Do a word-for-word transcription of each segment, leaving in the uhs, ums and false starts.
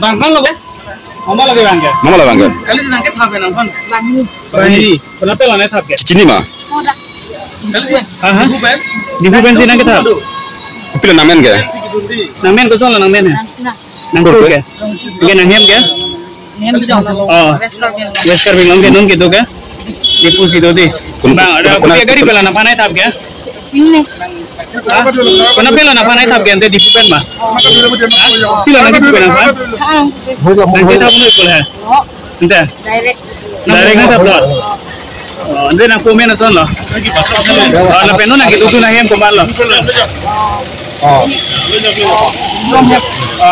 Bang, bang lo, be? Mama lagi bang ke? Mama lagi bang ke? Kali nangkethap ke nangphan? Bang ini. Bang ini. Konat pen lo nangkethap ke? Chini ma? Kodak. Kali. Ha, ha? Diphu pen? Diphu pen si nangkethap? Kopilo nangmen ke? Nangmen koson lo nangmen he? Nangkur ke? Ke nanghem ke? Nanghem Bidong. Oh. West Karbi Anglong. West Karbi Anglong ke non kedo ke? Diphu si do dei. Bang, ada kopi gari pen lo nangphan nangkethap ke? Chini. Ha? Konat pen lo nangphan nangkethap ke ante Diphu pen ma? Ha? Pilo nangkepu ke nangphan? Nangkethap noi pule he? Ante? Direct. Direct nangkethap lo? Oh, ante nangpo men ason lo? Oh, lapen non nangkedo nanghem komat lo? Oh,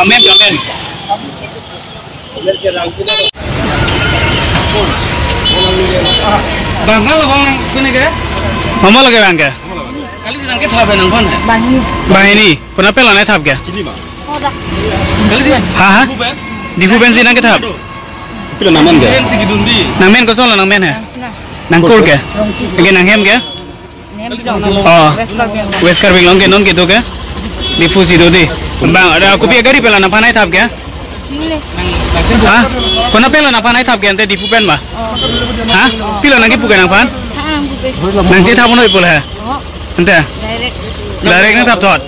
men, amen. Bang, bang lo bang nang pini ke? Mama lagi bang ke? Kali nangkethap ke nangphan he? Bang ini. Bang ini. Konat pen lo nangkethap ke? Kodak. Kali. Ha, ha? Diphu pen si nangkethap? Kopilo nangmen ke? Nangmen koson lo nangmen he? Nangkur ke? Ke nanghem ke? Nanghem Bidong. Oh. West Karbi Anglong. West Karbi Anglong ke non kedo ke? Diphu si do dei. Bang, ada kopi gari pen lo nangphan nangkethap ke? Chini. Ha? Konat pen lo nangphan nangkethap ke ante Diphu pen ma? Oh. Ha? Pilo nangkepu ke nangphan? Nangkethap noi pule he? Oh. Ante? Direct. Direct nangkethap thot?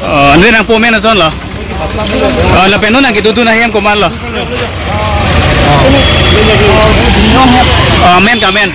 Oh, ante nangpo men ason lo? Oh, lapen non nangkedo nanghem komat lo? Oh, men, amen.